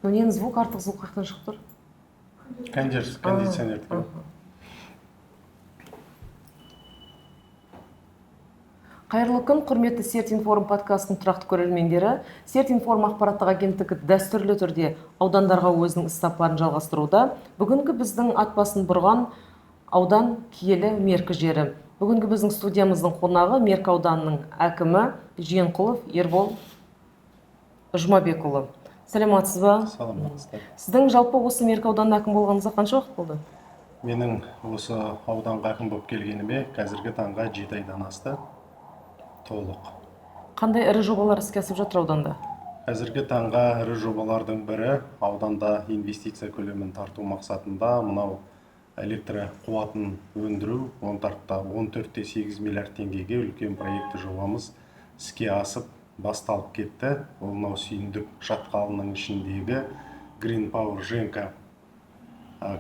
Ненің звук, артық звук қаяқтан шығып тұр? Кондиционердікі. Қайырлы күн, құрметті Сертинформ подкастының тұрақты көрермендері. Сертинформ ақпараттық агенттігі дәстүрлі түрде аудандарға өзінің іс-сапарын жалғастыруда. Бүгінгі біздің ат басын бұрған аудан киелі Меркі жері. Бүгінгі біздің студиямыздың қонағы Меркі ауданының әкімі Жиенқұлов Ербол Жұмабекұлы. Саламатсыз ба? Саламатсыздар. Сіздің жалпы осы Меркі ауданының әкімі болғаныңызға қанша уақыт болды? Менің осы ауданға әкім болып келгеніме қазіргі таңға 7 айдан асты. Толық. Қандай ірі жобалар іске асып жатыр ауданда? Қазіргі таңға ірі жобалардың бірі ауданда инвестиция көлемін тарту мақсатында мынау электр қуатын өндіру 14,8 миллиард теңгеге үлкен проекті жобамыз іске асып басталып кетті. Ол мынау Сүйіндік шатқалының ішіндегі Green Power Женка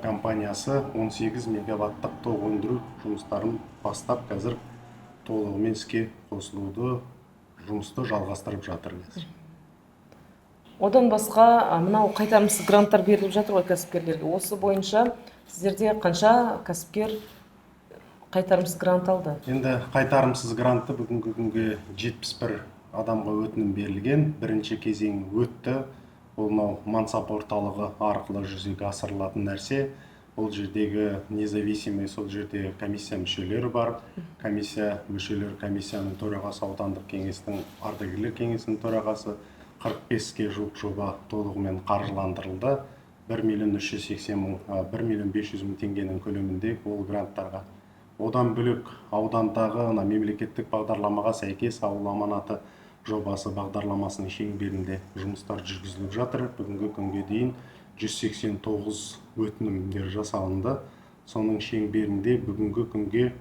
компаниясы 18 мегаваттық тоқ өндіру жұмыстарын бастап, қазір толығымен іске қосылуды, жұмысты жалғастырып жатыр қазір. Одан басқа мынау қайтарымсыз гранттар беріліп жатыр ғой кәсіпкерлерге. Осы бойынша сіздерде қанша кәсіпкер қайтарымсыз грант алды? Енді қайтарымсыз грантты бүгінгі күнге 71 адамға өтінім берілген. Бірінші кезең өтті. Ол мынау мансап орталығы арқылы жүзеге асырылатын нәрсе. Ол жердегі независимый, сол жерде комиссия мүшелері бар. Комиссия мүшелері, комиссияның төрағасы, аудандық кеңестің ардагерлер кеңесінің төрағасы. 45-ке жуық жоба толығымен қаржыландырылды. 1 миллион 380 мың, 1 миллион 500 мың теңгенің көлемінде ол гранттарға. Одан бөлек аудандағы мына мемлекеттік бағдарламаға сәйкес ауыл аманаты жобасы бағдарламасының шеңберінде жұмыстар жүргізіліп жатыр. Бүгінгі күнге дейін 189 өтінімдер жасалынды. Соның шеңберінде бүгінгі күнге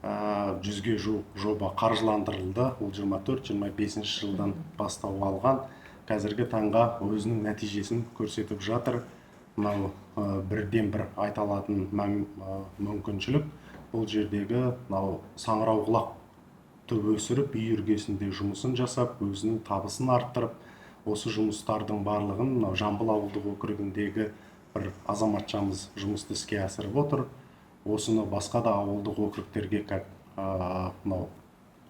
100-ге жуық жоба қаржыландырылды. Ол 24-25 жылдан бастау алған. Қазіргі таңға өзінің нәтижесін көрсетіп жатыр. Мынау бірден бір айта алатын мүмкіншілік. Бұл жердегі мынау саңырауқұлақ түп өсіріп, үй іргесінде жұмысын жасап, өзінің табысын арттырып, осы жұмыстардың барлығын мынау Жамбыл ауылдық округіндегі бір азаматшамыз жұмысты іске асырып отыр. Осыны басқа да ауылдық округтерге как мынау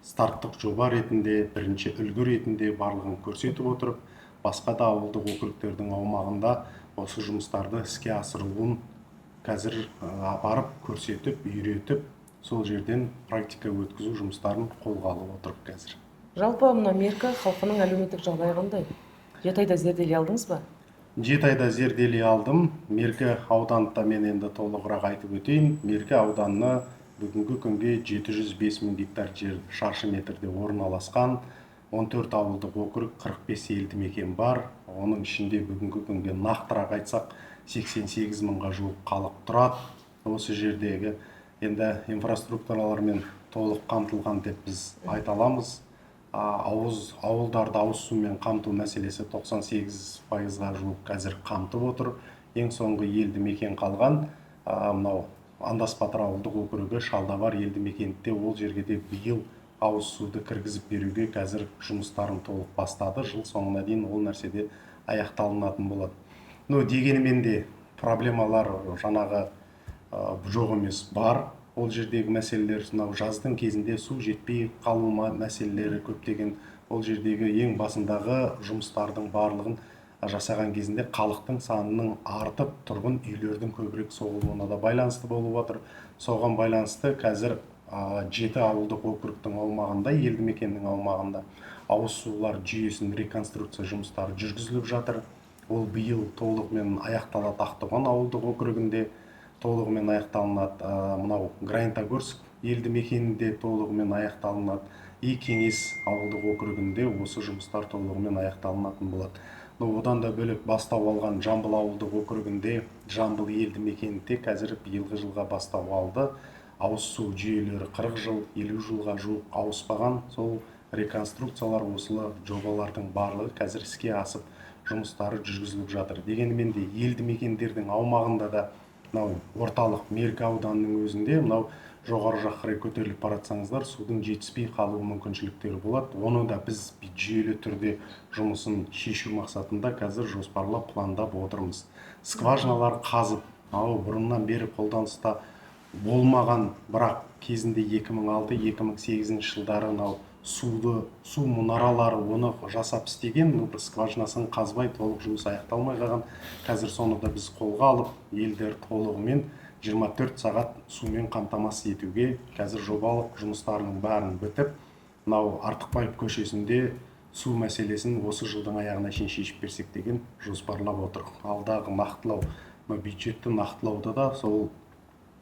старттық жоба ретінде, бірінші үлгі ретінде барлығын көрсетіп отырып, басқа да ауылдық округтердің аумағында осы жұмыстарды іске асырылуын қазір апарып, көрсетіп, үйретіп, сол жерден практика өткізу жұмыстарын қолға алып отырып қазір. Жалпы мына Меркі халқының әлеуметтік жағдайы қандай? 7 айда зерделей алдыңыз ба? 7 айда зерделей алдым. Меркі ауданында мен енді толығырақ айтып өтейін. Меркі ауданы бүгінгі күнге 705 мың гектар жер шаршы метрде орналасқан. 14 ауылдық округ, 45 елді мекен бар. Оның ішінде бүгінгі күнге нақтырақ айтсақ, 88 мыңға жуық халық тұрады. Осы жердегі енді инфраструктуралармен толық қамтылған деп біз айта аламыз. Ауылдарды ауыз сумен қамту мәселесі 98%-ға жуық қазір қамтып отыр. Ең соңғы елді мекен қалған, мынау Андас Батыр ауылдық округі Шалдабар елді мекенінде, ол жерге де биыл ауыз суды кіргізіп беруге қазір жұмыстарын толық бастады. Жыл соңына дейін ол нәрседе аяқталынатын болады. Но дегенімен де проблемалар жаңағы жоқ емес, бар. Ол жердегі мәселелер мынау жаздың кезінде су жетпей қалу мәселелері көптеген. Ол жердегі ең басындағы жұмыстардың барлығын жасаған кезінде халықтың санының артып, тұрғын үйлердің көбірек соғылуына да байланысты болып отыр. Соған байланысты қазір 7 ауылдық округтың аумағында, елді мекеннің аумағында ауыз сулар жүйесінің реконструкция жұмыстары жүргізіліп жатыр. Ол биыл толығымен аяқталады. Ақтоған ауылдық округінде толығымен аяқталынады. Мынау Гранитогорск елді мекенінде толығымен аяқталынады. И Кеңес ауылдық округінде осы жұмыстар толығымен аяқталынатын болады. Но одан да бөлек бастау алған Жамбыл ауылдық округінде Жамбыл елді мекенінде қазір биылғы жылға бастау алды. Ауыз су жүйелері 40 жыл, 50 жылға жуық ауыспаған. Сол реконструкциялар, осылы жобалардың барлығы қазір іске асып, жұмыстары жүргізіліп жатыр. Дегенімен де елді мекендердің аумағында да мынау орталық Меркі ауданының өзінде мынау Жоғары жаққа қарай көтеріліп бара жатсаңыздар, судың жетіспей қалуы мүмкіншіліктері болады. Оны да біз жүйелі түрде жұмысын шешу мақсатында қазір жоспарлап, пландап отырмыз. Скважиналар қазып, ау бұрыннан бері қолданыста болмаған, бірақ кезінде 2006-2008 жылдары мынау су мұнаралары оны жасап істеген, но бір скважинасын қазбай толық жұмыс аяқталмай қалған. Қазір соны да біз қолға алып, елдер толығымен 24 сағат сумен қамтамасыз етуге қазір жобалық жұмыстарының бәрін бітіп, мынау Артықбаев көшесінде су мәселесін осы жылдың аяғына шейін шешіп берсек деген жоспарлап отыр. Алдағы нақтылау, мына бюджетті нақтылауда да сол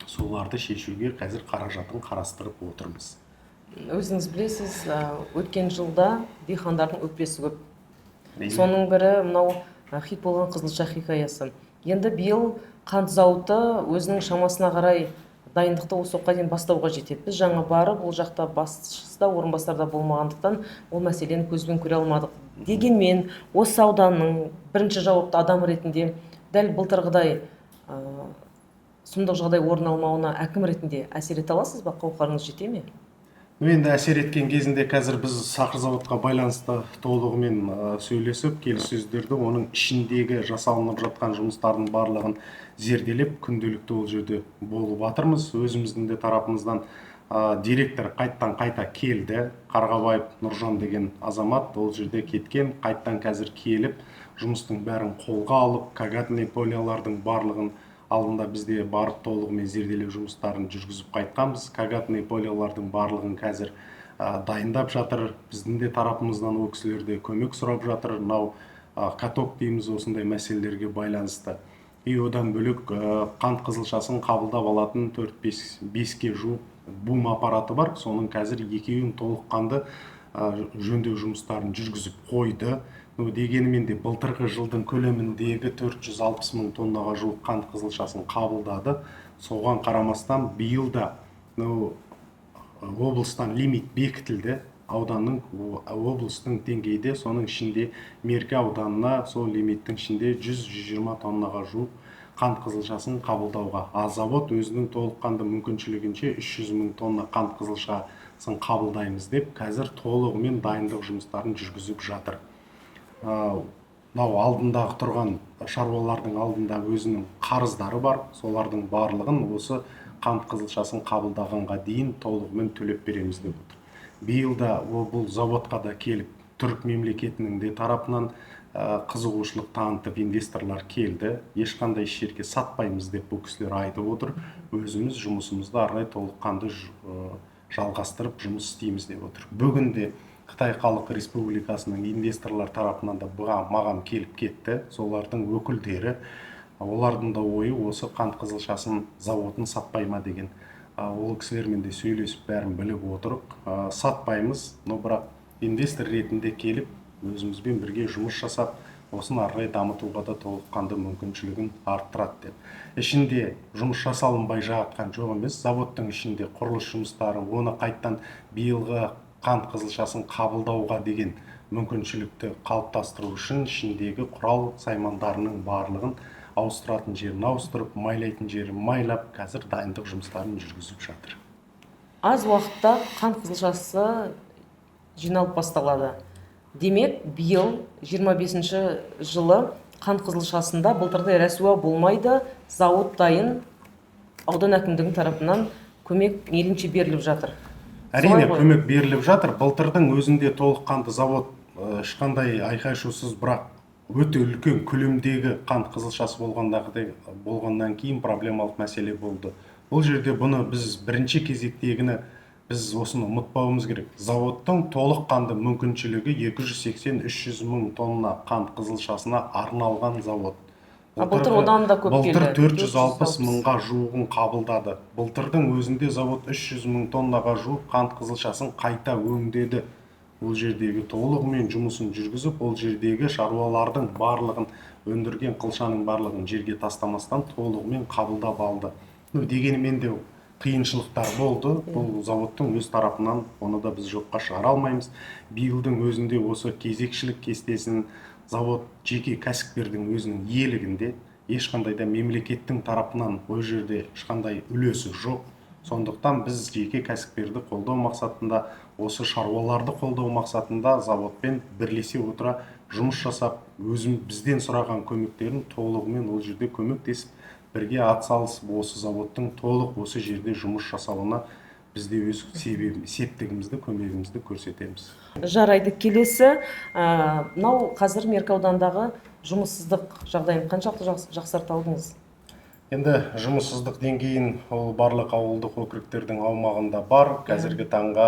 суларды шешуге қазір қаражатын қарастырып отырмыз. Өзіңіз білесіз, өткен жылда диқандардың өкпесі көп. Соның бірі мынау хит болған қызылша хикаясы. Енді биыл қант зауыты өзінің шамасына қарай дайындықты осы уақытқа дейін бастауға жетеді. Біз жаңа барып, ол жақта басшысы да, орынбасар да болмағандықтан ол мәселені көзбен көре алмадық. Дегенмен осы ауданның бірінші жауапты адамы ретінде дәл былтырғыдай сұмдық жағдай орын алмауына әкім ретінде әсер ете аласыз ба? Қауқарыңыз жете ме? Енді әсер еткен кезінде қазір біз сахар заводқа байланысты толығымен сөйлесіп, келіссөздерді, оның ішіндегі жасалынып жатқан жұмыстардың барлығын зерделеп, күнделікті ол жерде болып жатырмыз. Өзіміздің де тарапымыздан директор қайттан қайта келді. Қарғабаев Нұржан деген азамат ол жерде кеткен, қайттан қазір келіп, жұмыстың бәрін қолға алып, кагатный полялардың барлығын алдында бізде барып толығымен зерделеу жұмыстарын жүргізіп қайтқанбыз. Кагатный полялардың барлығын қазір дайындап жатыр. Біздің де тарапымыздан ол кісілер де көмек сұрап жатыр. Мынау каток дейміз, осындай мәселелерге байланысты. И одан бөлек қант қызылшасын қабылдап алатын 4-5-ке жуық бум аппараты бар. Соның қазір екеуін толыққанды жөндеу жұмыстарын жүргізіп қойды. Дегенімен де былтырғы жылдың көлеміндегі 460 мың тоннаға жуық қант қызылшасын қабылдады. Соған қарамастан биыл да облыстан лимит бекітілді. Ауданның, облыстың деңгейде, соның ішінде Меркі ауданына сол лимиттің ішінде 100-120 тоннаға жуық қант қызылшасын қабылдауға. А завод өзінің толыққанды мүмкіншілігінше 300 мың тонна қант қызылшасын қабылдаймыз деп қазір толығымен дайындық жұмыстарын жүргізіп жатыр. Мынау алдындағы тұрған шаруалардың алдында өзінің қарыздары бар, солардың барлығын осы қант қызылшасын қабылдағанға дейін толығымен төлеп береміз деп отыр. Биыл да бұл заводқа да келіп, түрік мемлекетінің де тарапынан қызығушылық танытып инвесторлар келді. Ешқандай жерге сатпаймыз деп бұл кісілер айтып отыр. Өзіміз жұмысымызды арнайы толыққанды жалғастырып жұмыс істейміз деп отыр. Бүгін де Қытай Халық Республикасының инвесторлар тарапынан да маған келіп кетті. Солардың өкілдері, олардың да ойы осы қант қызылшасын заводын сатпай ма деген. Ол кісілермен де сөйлесіп бәрін біліп отырық. Сатпаймыз, но бірақ инвестор ретінде келіп өзімізбен бірге жұмыс жасап, осыны ары қарай дамытуға да толыққанды мүмкіншілігін арттырады деп. Ішінде жұмыс жасалынбай жатқан жоқ емес, заводтың ішінде құрылыс жұмыстары, оны қайттан биылғы қант қызылшасын қабылдауға деген мүмкіншілікті қалыптастыру үшін ішіндегі құрал саймандарының барлығын ауыстыратын жерін ауыстырып, майлайтын жерін майлап, қазір дайындық жұмыстарын жүргізіп жатыр. Аз уақытта қант қызылшасы жиналып басталады. Демек, биыл 25 жылы қант қызылшасында былтырдай рәсуа болмайды, зауыт дайын, аудан әкімдігінің тарапынан көмек мейлінше беріліп жатыр. Әрине, көмек беріліп жатыр. Былтырдың өзінде толыққанды завод ешқандай айқай-шусыз, бірақ өте үлкен көлемдегі қант қызылшасы болғаннан кейін проблемалық мәселе болды. Бұл жерде бұны біз бірінші кезектегіні біз осыны ұмытпауымыз керек. Заводтың толыққанды мүмкіншілігі 280-300 мың тонна қант қызылшасына арналған завод. Былтыр одан да көп келді. Былтыр 460 мыңға жуығын қабылдады. Былтырдың өзінде завод 300 мың тоннаға жуық қант қызылшасын қайта өңдеді. Ол жердегі толығымен жұмысын жүргізіп, ол жердегі шаруалардың барлығын, өндірген қылшаның барлығын жерге тастамастан толығымен қабылдап алды. Дегенімен де қиыншылықтар болды. Бұл заводтың өз тарапынан оны да біз жоққа шығара алмаймыз. Биылдың өзінде осы кезекшілік кестесін завод жеке кәсіпкердің өзінің иелігінде, ешқандай да мемлекеттің тарапынан ол жерде ешқандай үлесі жоқ. Сондықтан біз жеке кәсіпкерді қолдау мақсатында, осы шаруаларды қолдау мақсатында заводпен бірлесе отыра жұмыс жасап, өзім бізден сұраған көмектерін толығымен ол жерде көмектесіп, бірге атсалысып, осы заводтың толық осы жерде жұмыс жасауына біз де өз септігімізді, көмегімізді көрсетеміз. Жарайды, келесі, мынау қазір Меркі ауданындағы жұмыссыздық жағдайын қаншалықты жақсарта алдыңыз? Енді жұмыссыздық деңгейін ол барлық ауылдық округтердің аумағында бар. Қазіргі таңға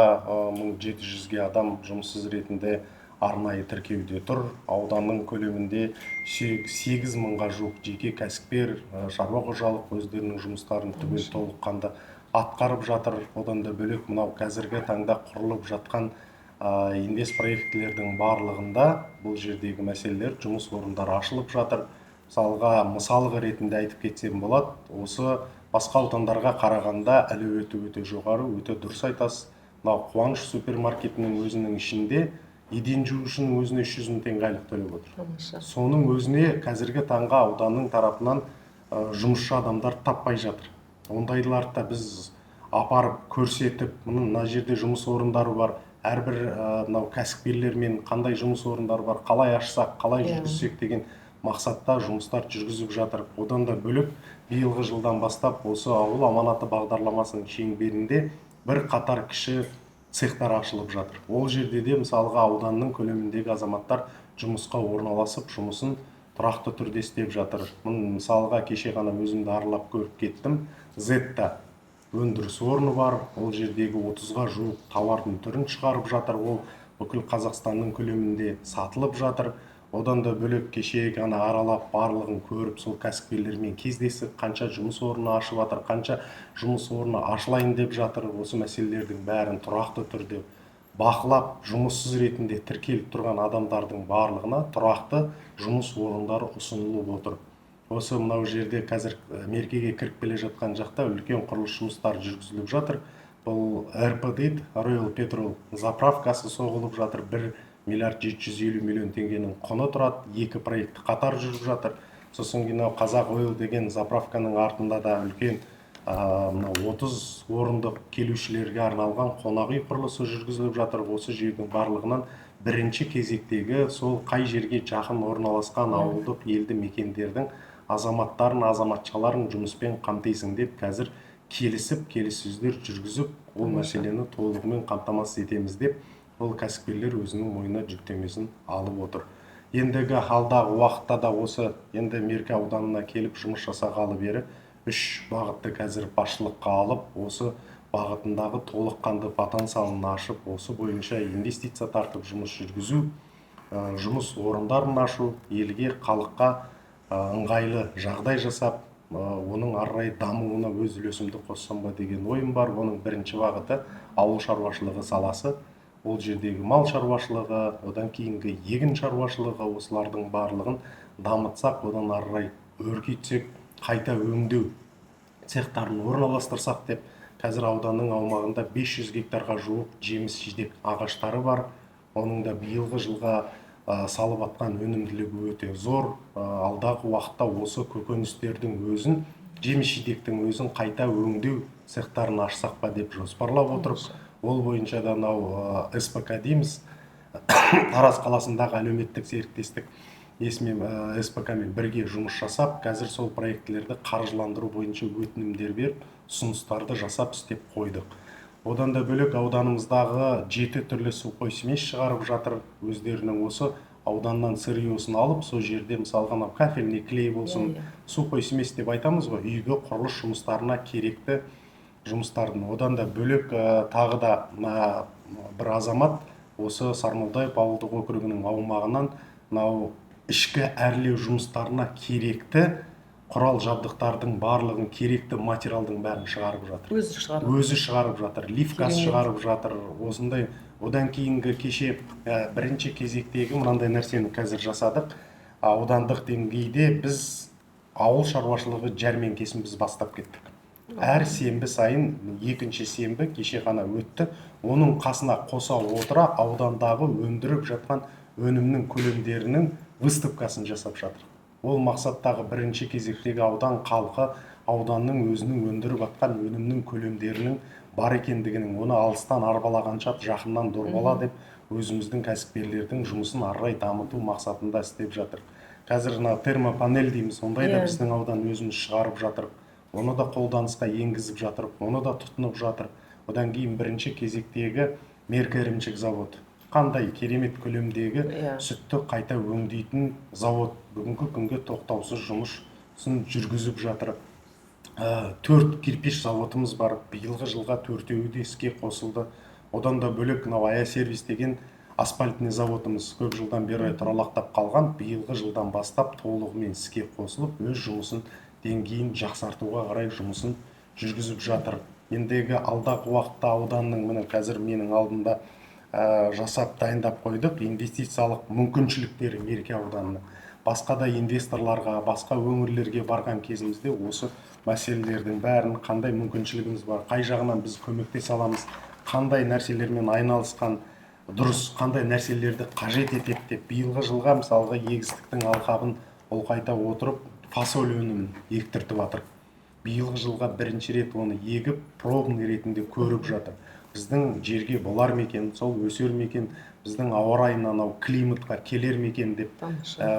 1700-ге адам жұмыссыз ретінде арнайы тіркеуде тұр. Ауданның көлемінде 8 мыңға жуық жеке кәсіпкер, шаруа қожалық өздерінің жұмыстарын түгел толыққанды атқарып жатыр. Одан да бөлек мынау қазіргі таңда құрылып жатқан инвестпроектілердің барлығында бұл жердегі мәселелер, жұмыс орындары ашылып жатыр. Мысалға, мысалғы ретінде айтып кетсем болады, осы басқа аудандарға қарағанда әлеуеті өте жоғары, өте дұрыс айтасыз. Мынау Қуаныш супермаркетінің өзінің ішінде еден жуушының өзіне 300 мың теңге айлық төлеп отыр. Соның өзіне қазіргі таңға ауданның тарапынан жұмысшы адамдар таппай жатыр. Ондайларды да біз апарып көрсетіп, мына жерде жұмыс орындары бар, әрбір мынау кәсіпкерлермен қандай жұмыс орындары бар, қалай ашсақ, қалай жүргізсек деген мақсатта жұмыстар жүргізіп жатыр. Одан да бөлек биылғы жылдан бастап осы Ауыл аманаты бағдарламасының шеңберінде бір қатар кіші цехтар ашылып жатыр. Ол жерде де мысалға ауданның көлеміндегі азаматтар жұмысқа орналасып, жұмысын тұрақты түрде істеп жатыр. Міне, мысалға, кеше ғана өзімді аралап көріп кеттім. Зетта өндіріс орны бар, ол жердегі 30-ға жуық тауардың түрін шығарып жатыр, ол бүкіл Қазақстанның көлемінде сатылып жатыр. Одан да бөлек кеше ғана аралап, барлығын көріп, сол кәсіпкерлермен кездесіп, қанша жұмыс орны ашып жатыр, қанша жұмыс орны ашылайын деп жатыр, осы мәселелердің бәрін тұрақты түрде бақылап, жұмыссыз ретінде тіркеліп тұрған адамдардың барлығына тұрақты жұмыс орындары ұсынылып отыр. Осы мынау жерде қазір Меркеге кіріп келе жатқан жақта үлкен құрылыс жұмыстары жүргізіліп жатыр. Бұл РП дейді, Royal Petrol заправкасы соғылып жатыр. 1 миллиард 750 миллион теңгенің құны тұрады. Екі проект қатар жүріп жатыр. Сосын кейін мынау Қазақ Ойл деген заправканың артында да үлкен мынау 30 орындық келушілерге арналған қонақ үй құрылысы жүргізіліп жатыр. Осы жердің барлығынан бірінші кезектегі сол қай жерге жақын орналасқан ауылдық елді мекендердің азаматтарын, азаматшаларын жұмыспен қамтисың деп қазір келісіп, келіссөздер жүргізіп, ол мәселені толығымен қамтамасыз етеміз деп ол кәсіпкерлер өзінің мойнына жүктемесін алып отыр. Ендігі алдағы уақытта да осы енді Меркі ауданына келіп жұмыс жасағалы бері үш бағытты қазір басшылыққа алып, осы бағытындағы толыққанды потенциалын ашып, осы бойынша инвестиция тартып жұмыс жүргізу, жұмыс орындарын ашу, елге, халыққа ыңғайлы жағдай жасап, оның ары қарай дамуына өз үлесімді қоссам ба деген ойым бар. Оның бірінші бағыты ауыл шаруашылығы саласы. Ол жердегі мал шаруашылығы, одан кейінгі егін шаруашылығы, осылардың барлығын дамытсақ, одан ары қарай өркейтсек, қайта өңдеу цехтарын орналастырсақ деп. Қазір ауданның аумағында 500 гектарға жуық жеміс жидек ағаштары бар. Оның да биылғы жылға салып атқан өнімділігі өте зор. Алдағы уақытта осы көкөністердің өзін, жеміс жидектің өзін қайта өңдеу цехтарын ашсақ па деп жоспарлап отырып, ол бойынша да мынау СПК дейміз, Тараз қаласындағы әлеуметтік серіктестік несімен, СПК мен бірге жұмыс жасап, қазір сол проектілерді қаржыландыру бойынша өтінімдер беріп, ұсыныстарды жасап, істеп қойдық. Одан да бөлек ауданымыздағы жеті түрлі сухой смесь шығарып жатыр. Өздерінің осы ауданнан сырьесын алып, сол жерде мысалға анау кафельный клей болсын, Иә, иә. сухой смесь деп айтамыз ғой, үйге құрылыс жұмыстарына керекті жұмыстардың. Одан да бөлек тағы да мына бір азамат осы Сармолдаев ауылдық округінің аумағынан мынау ішкі әрлеу жұмыстарына керекті құрал жабдықтардың барлығын, керекті материалдың бәрін шығарып жатыр. Өзі шығарады? Өзі шығарып жатыр, ливкасы шығарып жатыр осындай. Одан кейінгі кеше бірінші кезектегі мынандай нәрсені қазір жасадық. Аудандық деңгейде біз ауыл шаруашылығы жәрмеңкесін біз бастап кеттік. Әр сенбі сайын, екінші сенбі кеше ғана өтті. Оның қасына қоса отыра аудандағы өндіріп жатқан өнімнің көлемдерінің выставкасын жасап жатыр. Ол мақсаттағы бірінші кезектегі аудан халқы ауданның өзінің өндіріп атқан өнімнің көлемдерінің бар екендігінің, оны алыстан арбалағанша жақыннан дорбала деп өзіміздің кәсіпкерлердің жұмысын ары қарай дамыту мақсатында істеп жатыр. Қазір мына термопанель дейміз, ондай да біздің аудан өзіміз шығарып жатыр. Оны да қолданысқа енгізіп жатыр, оны да тұтынып жатыр. Одан кейін бірінші кезектегі Меркі ірімшік заводы. Қандай керемет көлемдегі сүтті қайта өңдейтін завод бүгінгі күнге тоқтаусыз жұмысын жүргізіп жатыр. 4 кирпич заводымыз бар, биылғы жылға 4-еуі де іске қосылды. Одан да бөлек мынау Ая сервис деген асфальтный заводымыз көп жылдан бері тұралақтап қалған, биылғы жылдан бастап толығымен іске қосылып, өз жұмысын деңгейін жақсартуға қарай жұмысын жүргізіп жатыр. Ендігі алдағы уақытта ауданның міне қазір менің алдымда жасап дайындап қойдық инвестициялық мүмкіншіліктері Меркі ауданының. Басқа да инвесторларға, басқа өңірлерге барған кезімізде осы мәселелердің бәрін, қандай мүмкіншілігіміз бар, қай жағынан біз көмектесе аламыз, қандай нәрселермен айналысқан дұрыс, қандай нәрселерді қажет етеді деп биылғы жылға мысалға егістіктің алқабын ұлғайта отырып фасоль өнімін ектіртіп жатыр. Биылғы жылға бірінші рет оны егіп, пробный ретінде көріп жатыр. Біздің жерге болар ма екен, сол өсер ме екен, біздің ауа райына, анау климатқа келер ме екен деп,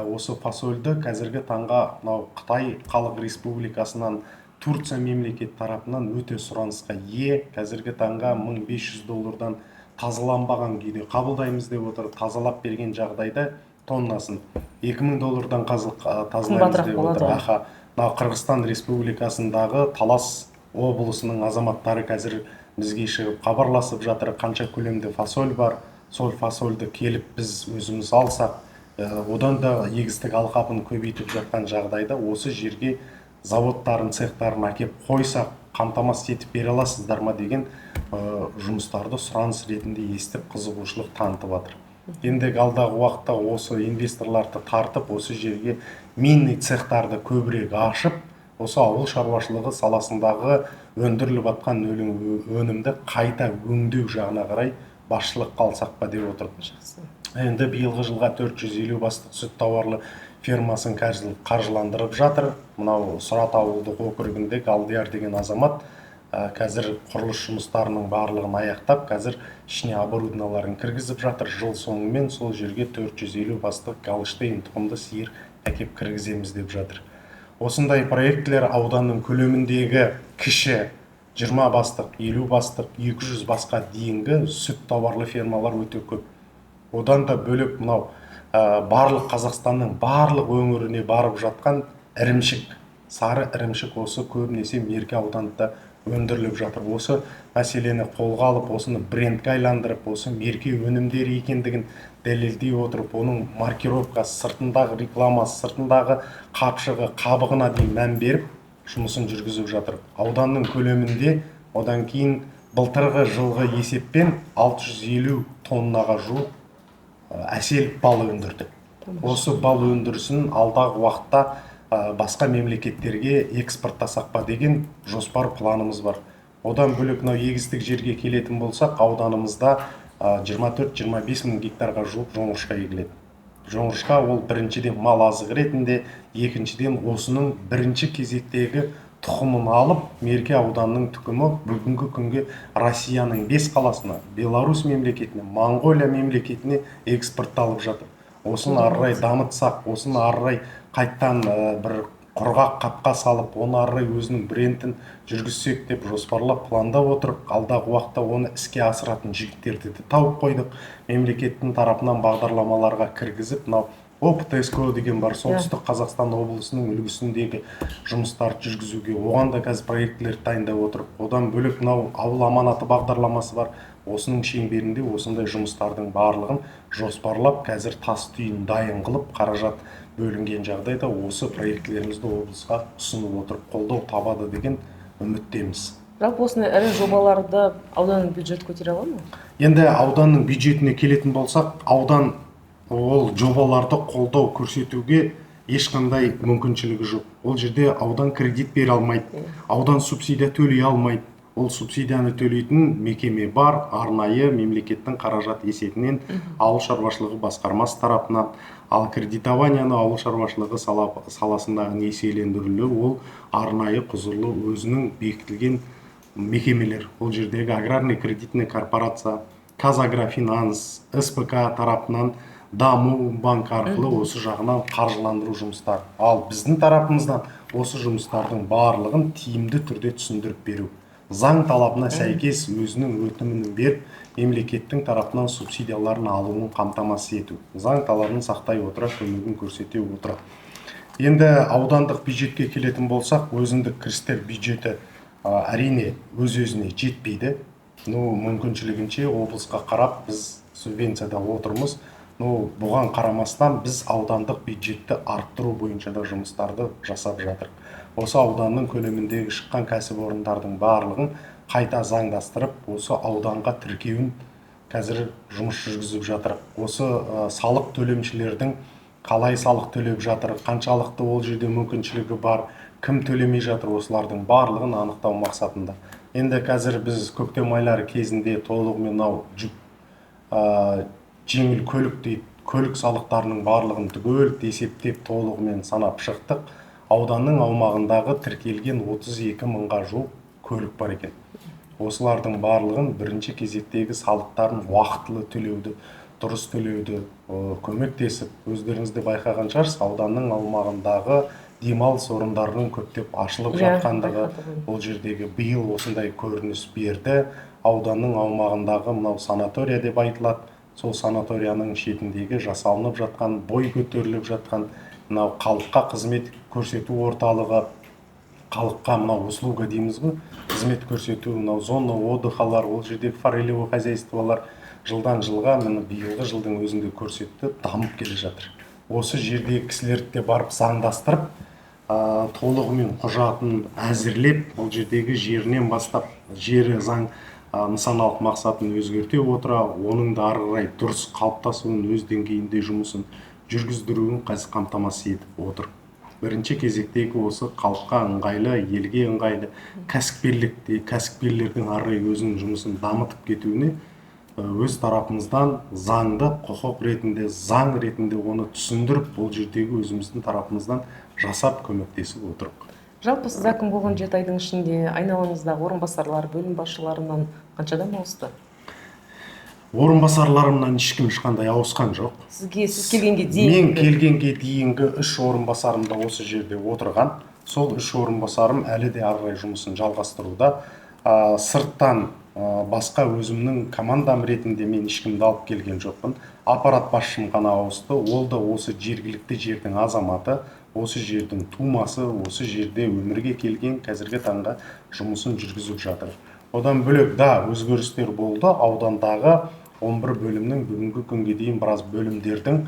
осы фасольді қазіргі таңға мынау Қытай Халық Республикасынан, Турция мемлекет тарапынан өте сұранысқа ие. Қазіргі таңға 1500 доллардан тазаланбаған күйде қабылдаймыз деп отыр. Тазалап берген жағдайда тоннасын 2000 доллардан тазалаймыз Қымбатырақ деп болады отыр. ғой. Аха, мынау Қырғызстан Республикасындағы Талас облысының азаматтары қазір бізге шығып хабарласып жатыр, қанша көлемде фасоль бар, сол фасольді келіп біз өзіміз алсақ, одан да егістік алқабын көбейтіп жатқан жағдайда осы жерге заводтарын, цехтарын әкеп қойсақ, қамтамасыз етіп бере аласыздар ма деген, жұмыстарды сұраныс ретінде естіп, қызығушылық танытып жатыр. Ендігі алдағы уақытта осы инвесторларды тартып, осы жерге мини цехтарды көбірек ашып, осы ауыл шаруашылығы саласындағы өндіріліп жатқан өнімді қайта өңдеу жағына қарай басшылыққа алсақ па деп отырмын. Жақсы. Енді биылғы жылға 450 бастық сүт тауарлы фермасын қаржыландырып жатыр. Мынау Сұрат ауылдық округінде Галдияр деген азамат, қазір құрылыс жұмыстарының барлығын аяқтап, қазір ішіне оборудованиеларын кіргізіп жатыр. Жыл соңымен сол жерге 450 бастық Голштейн тұқымды сиыр әкеп кіргіземіз деп жатыр. Осындай проектілер ауданның көлеміндегі кіші 20 бастық, 50 бастық, 200 басқа дейінгі сүт тауарлы фермалар өте көп. Одан да бөлек мынау, барлық Қазақстанның барлық өңіріне барып жатқан ірімшік, сары ірімшік осы көбінесе Меркі ауданында өндіріліп жатыр. Осы мәселені қолға алып, осыны брендке айландырып, осы Меркі өнімдері екендігін дәлелдей отырып, оның маркировкасы, сыртындағы рекламасы, сыртындағы қапшығы, қабығына дейін мән беріп жұмысын жүргізіп жатыр. Ауданның көлемінде одан кейін былтырғы жылғы есеппен 650 тоннаға жуық әсел бал өндірді. Осы бал өндірісін алдағы уақытта, басқа мемлекеттерге экспорттасақ па деген жоспар планымыз бар. Одан бөлек мынау егістік жерге келетін болсақ, ауданымызда, жиырма төрт, жиырма бес мың гектарға жуық жоңышқа егіледі. Жоңышқа ол біріншіден мал азығы ретінде, екіншіден осының бірінші кезектегі тұқымын алып, Меркі ауданының тұқымы бүгінгі күнге Россияның 5 қаласына, Беларусь мемлекетіне, Моңғолия мемлекетіне экспортталып жатыр. Осыны ары қарай дамытсақ, осыны ары қарай қайттан, бір құрғақ қапқа салып, оны ары қарай өзінің брендін жүргізсек деп жоспарлап, пландап отырып, алдағы уақытта оны іске асыратын жігіттерді де тауып қойдық. Мемлекеттің тарапынан бағдарламаларға кіргізіп, мынау ОПТСКО деген бар, Солтүстік Қазақстан облысының үлгісіндегі жұмыстарды жүргізуге, оған да қазір проектілер дайындап отырып, одан бөлек мынау ауыл аманаты бағдарламасы бар. Осының шеңберінде осындай жұмыстардың барлығын жоспарлап, қазір тас түйін дайын қылып, қаражат бөлінген жағдайда осы проектілерімізді облысқа ұсынып отырып қолдау табады деген үміттеміз. Жалпы осындай ірі жобаларды ауданның бюджеті көтере ала ма? Енді ауданның бюджетіне келетін болсақ, аудан ол жобаларды қолдау көрсетуге ешқандай мүмкіншілігі жоқ. Ол жерде аудан кредит бере алмайды, аудан субсидия төлей алмайды. Ол субсидияны төлейтін мекеме бар, арнайы мемлекеттің қаражат есебінен ауыл шаруашылығы басқармасы тарапынан. Ал кредитованияны ауыл шаруашылығы саласындағы несиелендірулі ол арнайы құзырлы өзінің бекітілген мекемелер. Ол жердегі аграрный кредитный корпорация, Казагрофинанс, СПК тарапынан Даму банк арқылы осы жағынан қаржыландыру жұмыстары. Ал біздің тарапымыздан осы жұмыстардың барлығын тиімді түрде түсіндіріп беру. Заң талабына сәйкес өзінің өтінімін беріп, мемлекеттің тарапынан субсидияларын алуын қамтамасыз ету. Заң талабын сақтай отыра, көмегін көрсете отыра. Енді аудандық бюджетке келетін болсақ, өзіндік кірістер бюджеті әрине өз-өзіне жетпейді. Ну, мүмкіншілігінше облысқа қарап біз субвенцияда отырмыз. Ну, бұған қарамастан біз аудандық бюджетті арттыру бойынша да жұмыстарды жасап жатырмыз. Осы ауданның көлеміндегі шыққан кәсіпорындардың барлығын қайта заңдастырып, осы ауданға тіркеуін қазір жұмыс жүргізіп жатыр. Осы салық төлемшілердің қалай салық төлеп жатыр, қаншалықты ол жерде мүмкіншілігі бар, кім төлемей жатыр, осылардың барлығын анықтау мақсатында. Енді қазір біз көктем айлары кезінде толығымен мынау жүк жеңіл көлік дейді, көлік салықтарының барлығын түгел есептеп толығымен санап шықтық. Ауданның аумағындағы тіркелген 32 мыңға жуық көлік бар екен. Осылардың барлығын бірінші кезектегі салықтарын уақытылы төлеуді, дұрыс төлеуді көмектесіп, өздеріңіз де байқаған шығарсыз, ауданның аумағындағы демалыс орындарының көптеп ашылып жатқандығы, ол жердегі биыл осындай көрініс берді. Ауданның аумағындағы мынау санатория деп айтылады, сол санаторияның шетіндегі жасалынып жатқан, бой көтеріліп жатқан мынау халыққа қызмет көрсету орталығы, халыққа мынау услуга дейміз ғой, қызмет көрсету, мынау зона отдыхалар, ол жердегі форелевый хозяйстволар жылдан жылға міне биылғы жылдың өзінде көрсетті, дамып келе жатыр. Осы жердегі кісілерді де барып заңдастырып, толығымен құжатын әзірлеп, ол жердегі жерінен бастап жері заң нысаналық мақсатын өзгерте отыра, оның да ары қарай дұрыс қалыптасуын, өз деңгейінде жұмысын жүргіздіруін қазір қамтамасыз етіп отыр. Бірінші кезектегі осы халыққа ыңғайлы, елге ыңғайлы, кәсіпкерлердің ары қарай өзінің жұмысын дамытып кетуіне өз тарапымыздан заңды құқық ретінде, заң ретінде оны түсіндіріп, бұл жердегі өзіміздің тарапымыздан жасап көмектесіп отырық. Жалпы сіз әкім болған 7 айдың ішінде айналаңыздағы орынбасарлар, бөлім басшыларынан қанша адам ауысты? Орынбасарларымнан ешкім ешқандай ауысқан жоқ. Сізге, сіз келгенге дейінгі? Мен келгенге дейінгі 3 орынбасарым да осы жерде отырған. Сол 3 орынбасарым әлі де ары қарай жұмысын жалғастыруда. Сырттан басқа өзімнің командам ретінде мен ешкімді алып келген жоқпын. Аппарат басшым ғана ауысты. Ол да осы жергілікті жердің азаматы, осы жердің тумасы, осы жерде өмірге келген, қазіргі таңда жұмысын жүргізіп жатыр. Одан бөлек да өзгерістер болды. Аудандағы 11 бөлімнің бүгінгі күнге дейін біраз бөлімдердің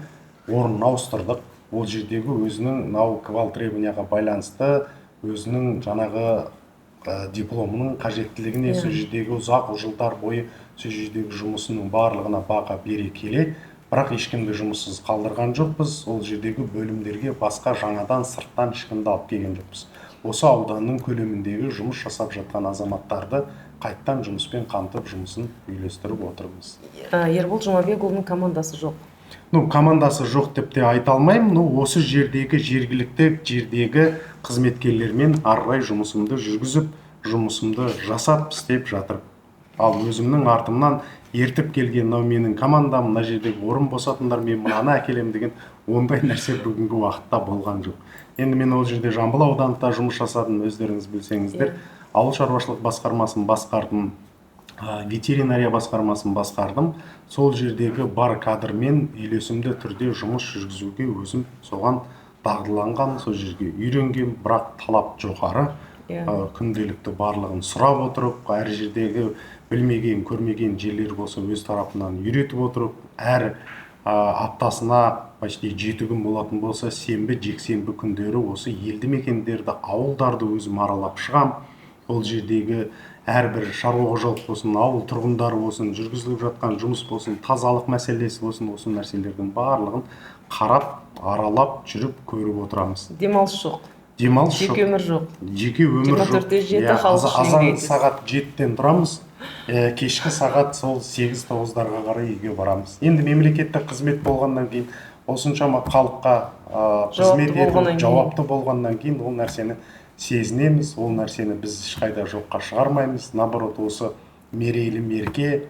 орнын ауыстырдық. Ол жердегі өзінің мынау квал требованияға байланысты өзінің жаңағы дипломының қажеттілігіне, сол жердегі ұзақ жылдар бойы сол жердегі жұмысының барлығына баға бере келе, бірақ ешкімді жұмыссыз қалдырған жоқпыз. Ол жердегі бөлімдерге басқа жаңадан сырттан ешкімді алып келген жоқпыз. Осы ауданның көлеміндегі жұмыс жасап жатқан азаматтарды қайттан жұмыспен қамтып, жұмысын үйлестіріп отырмыз. Ербол Жұмабекұлының командасы жоқ. Ну, командасы жоқ деп те айта алмаймын. Ну, осы жердегі жергілікті жердегі қызметкерлермен ары қарай жұмысымды жүргізіп, жұмысымды жасап істеп жатыр. Ал өзімнің артымнан ертіп келген мынау менің командам, мына жердегі орын босатыңдар, мен мынаны әкелемін деген ондай нәрсе бүгінгі уақытта болған жоқ. Енді мен ол жерде Жамбыл ауданында жұмыс жасадым, өздеріңіз білсеңіздер. Ауыл шаруашылық басқармасын басқардым, ветеринария басқармасын басқардым. Сол жердегі бар кадрмен үйлесімді түрде жұмыс жүргізуге өзім соған дағдыланған, сол жерге үйренген, бірақ талап жоғары. Күнделікті барлығын сұрап отырып, әр жердегі білмеген, көрмеген жерлер болса өз тарапынан үйретіп отырып, әр аптасына почти 7 күн болатын болса, сенбі, жексенбі күндері осы елді мекендерді, ауылдарды өзім аралап шығам. Ол жердегі әрбір шаруа қожалық болсын, ауыл тұрғындары болсын, жүргізіліп жатқан жұмыс болсын, тазалық мәселесі болсын, осы нәрселердің барлығын қарап, аралап, жүріп, көріп отырамыз. Демалыс жоқ. Демалыс жоқ. Жеке өмір жоқ. Жеке өмір жоқ. 24/7 Иә, халық үшін азан еңбек етесіз. Сағат 7-тен тұрамыз, кешкі сағат сол 8-9-дарға қарай үйге барамыз. Енді мемлекеттік қызмет болғаннан кейін, осыншама халыққа қызмет Жауапты етіп, болғаннан кейін. Жауапты болғаннан кейін ол нәрсені сезінеміз, ол нәрсені біз ешқайда жоққа шығармаймыз. Наоборот, осы мерейлі мерке,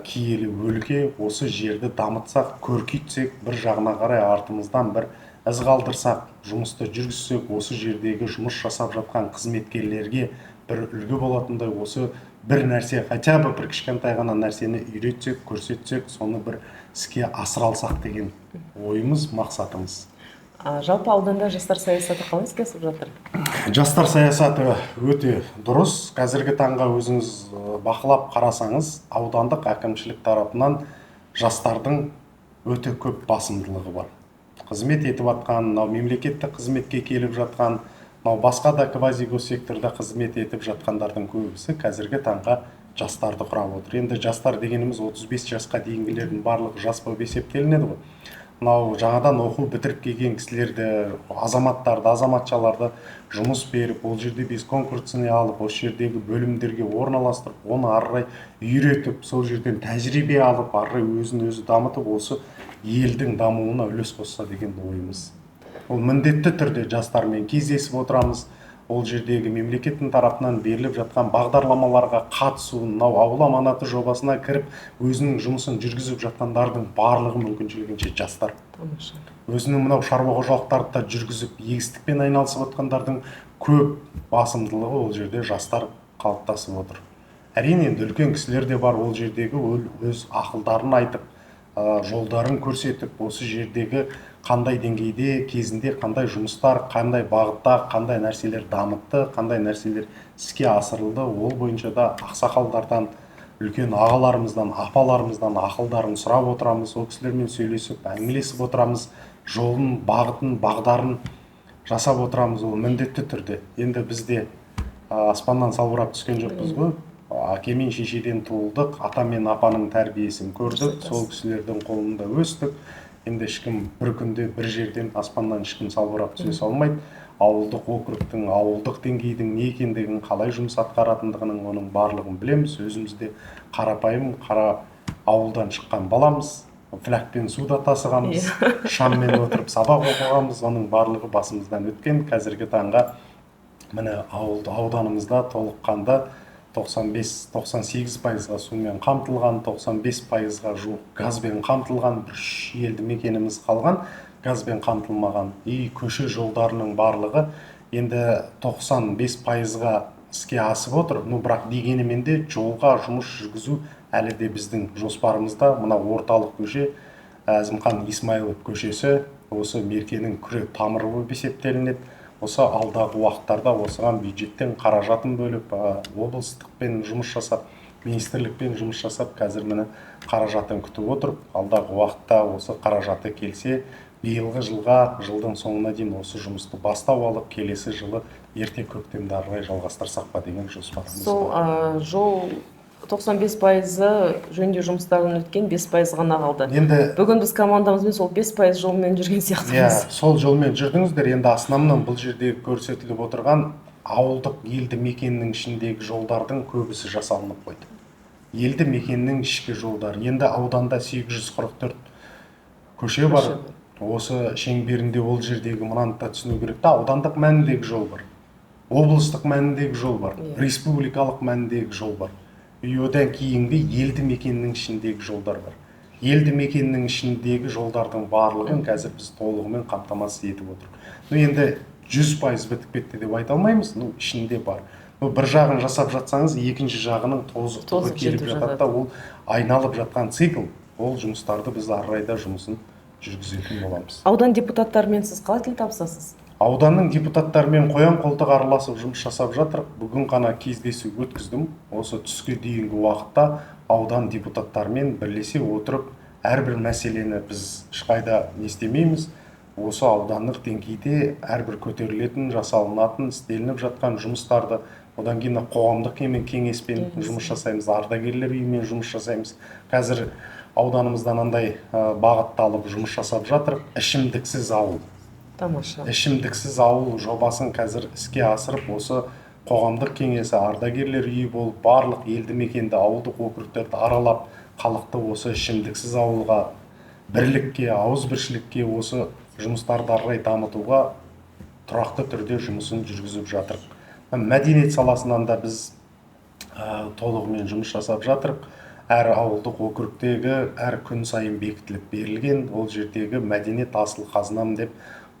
киелі өлке, осы жерді дамытсақ, көркейтсек, бір жағына қарай артымыздан бір із қалдырсақ, жұмысты жүргізсек, осы жердегі жұмыс жасап жатқан қызметкерлерге бір үлгі болатындай осы бір нәрсе, хотя бы бір кішкентай ғана нәрсені үйретсек, көрсетсек, соны бір іске асыра алсақ деген ойымыз, мақсатымыз. Жалпы ауданда жастар саясаты қалай іске асып жатыр? Жастар саясаты өте дұрыс. Қазіргі таңға өзіңіз бақылап қарасаңыз, аудандық әкімшілік тарапынан жастардың өте көп басымдылығы бар. Қызмет етіп жатқан, мынау мемлекеттік қызметке келіп жатқан, мынау басқа да квазигоссекторда қызмет етіп жатқандардың көбісі қазіргі таңға жастарды құрап отыр. Енді жастар дегеніміз 35 жасқа дейінгілердің барлығы жас болып есептелінеді ғой. Мынау жаңадан оқу бітіріп келген кісілерді, азаматтарды, азаматшаларды жұмыс беріп, ол жерде бесконкурсный алып, осы жердегі бөлімдерге орналастырып, оны ары қарай үйретіп, сол жерден тәжірибе алып, ары қарай өзін өзі дамытып, осы елдің дамуына үлес қосса деген ойымыз. Ол міндетті түрде жастармен кездесіп отырамыз. Ол жердегі мемлекеттің тарапынан беріліп жатқан бағдарламаларға қатысу, мынау ауыл аманаты жобасына кіріп, өзінің жұмысын жүргізіп жатқандардың барлығы мүмкіншілігінше жастар. Тамаша. Өзінің мынау шаруа қожалықтарды да жүргізіп, егістікпен айналысып жатқандардың көп басымдылығы ол жерде жастар қалыптасып отыр. Әрине, енді үлкен кісілер де бар, ол жердегі өз ақылдарын айтып, жолдарын көрсетіп, осы жердегі қандай деңгейде, кезінде қандай жұмыстар, қандай бағытта, қандай нәрселер дамытты, қандай нәрселер іске асырылды, ол бойынша да ақсақалдардан, үлкен ағаларымыздан, апаларымыздан ақылдарын сұрап отырамыз, ол кісілермен сөйлесіп, әңгімелесіп отырамыз, жолын, бағытын, бағдарын жасап отырамыз, ол міндетті түрде. Енді бізде аспаннан салбырап түскен жоқпыз ғой. Әке мен шешеден туылдық, ата мен апаның тәрбиесін көрдік, сол кісілердің қолында өстік. Енді ешкім бір күнде бір жерден аспаннан ешкім салбырап түсе салмайды. Ауылдық округтің, ауылдық деңгейдің не екендігін, қалай жұмыс атқаратындығының оның барлығын білеміз. Өзіміз де қарапайым қара ауылдан шыққан баламыз, флягпен су да тасығанбыз, шаммен отырып сабақ оқығанбыз, оның барлығы басымыздан өткен. Қазіргі таңға міне ауданымызда толыққанды 95, 98 пайызға сумен қамтылған, 95 пайызға жуық газбен қамтылған, бір үш елді мекеніміз қалған газбен қамтылмаған. И көше жолдарының барлығы енді 95 пайызға іске асып отыр. Ну, бірақ дегенімен де жолға жұмыс жүргізу әлі де біздің жоспарымызда. Мына орталық көше, Әзімхан Исмайлов көшесі, осы меркенің күре тамыры болып есептелінеді. Осы алдағы уақыттарда осыған бюджеттен қаражатын бөліп, облыстықпен жұмыс жасап, министрлікпен жұмыс жасап, қазір міне қаражатын күтіп отырып, алдағы уақытта осы қаражаты келсе, биылғы жылға, жылдың соңына дейін осы жұмысты бастап алып, келесі жылы ерте көктемде ары қарай жалғастырсақ па деген жоспарымыз Сол бар. Жол 95 пайызы жөндеу жұмыстарынан өткен, 5 пайыз ғана қалды. Енді Бүгін біз командамызбен сол 5 пайыз жолмен жүрген сияқтымыз. Иә, сол жолмен жүрдіңіздер. Енді основном бұл жерде көрсетіліп отырған ауылдық елді мекеннің ішіндегі жолдардың көбісі жасалынып қойды. Елді мекеннің ішкі жолдары. Енді ауданда 844 көше бар. Осы шеңберінде ол жердегі мынаны да түсіну керек та, аудандық мәніндегі жол бар, облыстық мәніндегі жол бар, республикалық мәніндегі жол бар. И одан кейінгі елді мекеннің ішіндегі жолдар бар. Елді мекеннің ішіндегі жолдардың барлығын қазір біз толығымен қамтамасыз етіп отырмыз. Ну, енді 100% бітіп кетті деп айта алмаймыз, ну, ішінде бар. Ну, бір жағын жасап жатсаңыз, екінші жағының тозықтығы Тозық келіп жетіп жатады да, ол айналып жатқан цикл. Ол жұмыстарды біз ары қарай да жұмысын жүргізетін боламыз. Аудан депутаттарымен сіз қалай тіл табысасыз? Ауданның депутаттарымен қоян қолтық араласып жұмыс жасап жатырық. Бүгін ғана кездесу өткіздім. Осы түске дейінгі уақытта аудан депутаттарымен бірлесе отырып, әрбір мәселені біз ешқайда не істемейміз. Осы аудандық деңгейде әрбір көтерілетін, жасалынатын, істелініп жатқан жұмыстарды, одан кейін қоғамдық кеңеспен жұмыс жасаймыз, ардагерлер үйімен жұмыс жасаймыз. Қазір ауданымыздан андай бағытты алып жұмыс жасап жатыр. Ішімдіксіз ауыл. Тамаша. Ішімдіксіз ауыл жобасын қазір іске асырып, осы қоғамдық кеңесі, ардагерлер үйі болып, барлық елді мекенді, ауылдық округтерді аралап, халықты осы ішімдіксіз ауылға, бірлікке, ауызбіршілікке, осы жұмыстарды ары қарай дамытуға тұрақты түрде жұмысын жүргізіп жатырық. Мәдениет саласынан да біз толығымен жұмыс жасап жатырық. Әр ауылдық округтегі әр күн сайын бекітіліп берілген ол жердегі мәдениет асыл қазынам деп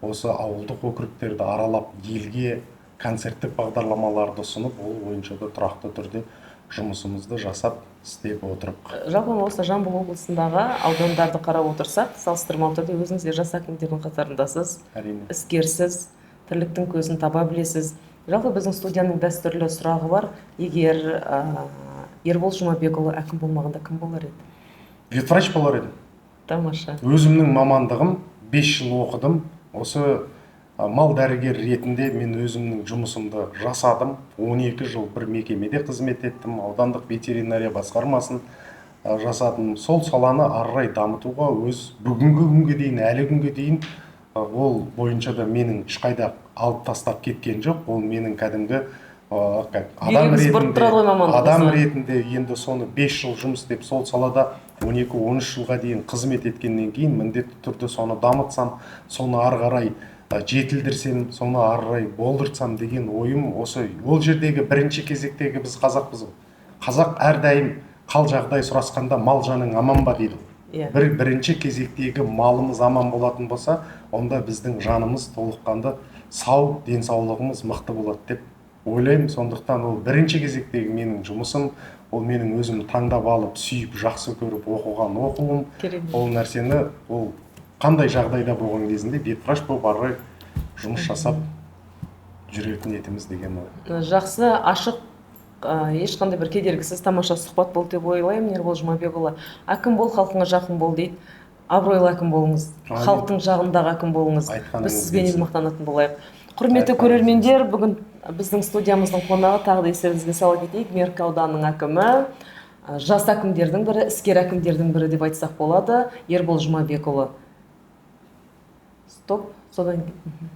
осы ауылдық округтерді аралап, елге концерттік бағдарламаларды ұсынып, ол бойынша да тұрақты түрде жұмысымызды жасап істеп отырық. Жалпы осы Жамбыл облысындағы аудандарды қарап отырсақ, салыстырмалы түрде өзіңіз де жас әкімдердің қатарындасыз. Әрине. Іскерсіз, тірліктің көзін таба білесіз. Жалпы біздің студияның дәстүрлі сұрағы бар. Егер Ербол Жұмабекұлы әкім болмағанда кім болар еді? Ветврач болар едім. Тамаша. Өзімнің мамандығым, 5 жыл оқыдым. Осы мал дәрігер ретінде мен өзімнің жұмысымды жасадым. 12 жыл бір мекемеде қызмет еттім, аудандық ветеринария басқармасын жасадым. Сол саланы ары қарай дамытуға өз бүгінгі күнге дейін, әлі күнге дейін ол бойынша да менің ешқайда алып тастап кеткен жоқ. Ол менің кәдімгі как адам Бүйрегіңіз бұрып ретінде, тұрады ғой мамандығыңызға. адам ретінде енді соны 5 жыл жұмыс істеп, сол салада 12-13 жылға дейін қызмет еткеннен кейін міндетті түрде соны дамытсам, соны ары қарай жетілдірсем, соны ары қарай болдыртсам деген ойым осы. Ол жердегі бірінші кезектегі біз қазақпыз ғой. Қазақ әрдайым қал жағдай сұрасқанда мал жаның аман ба дейді. Иә. Бірінші кезектегі малымыз аман болатын болса, онда біздің жанымыз толыққанды сау, денсаулығымыз мықты болады деп ойлаймын. Сондықтан ол бірінші кезектегі менің жұмысым, ол менің өзім таңдап алып, сүйіп, жақсы көріп оқыған оқуым. Керемет. Ол нәрсені ол қандай жағдайда болған кезінде ветврач болып ары қарай жұмыс жасап жүретін етіміз деген ой. Жақсы, ашық, ешқандай бір кедергісіз тамаша сұхбат болды деп ойлаймын, Ербол Жұмабекұлы. Әкім бол, халқыңа жақын бол дейді. Абыройлы әкім болыңыз, Әмин. халықтың жағындағы әкім болыңыз. Айтқаныңыз Біз сізбенен келсін. мақтанатын болайық. Құрметті Айтқаныңыз көрермендер, бүгін біздің студиямыздың қонағы, тағы да естеріңізге сала кетейік, Меркі ауданының әкімі, жас әкімдердің бірі, іскер әкімдердің бірі деп айтсақ болады, Ербол Жұмабекұлы. Стоп, содан кейін.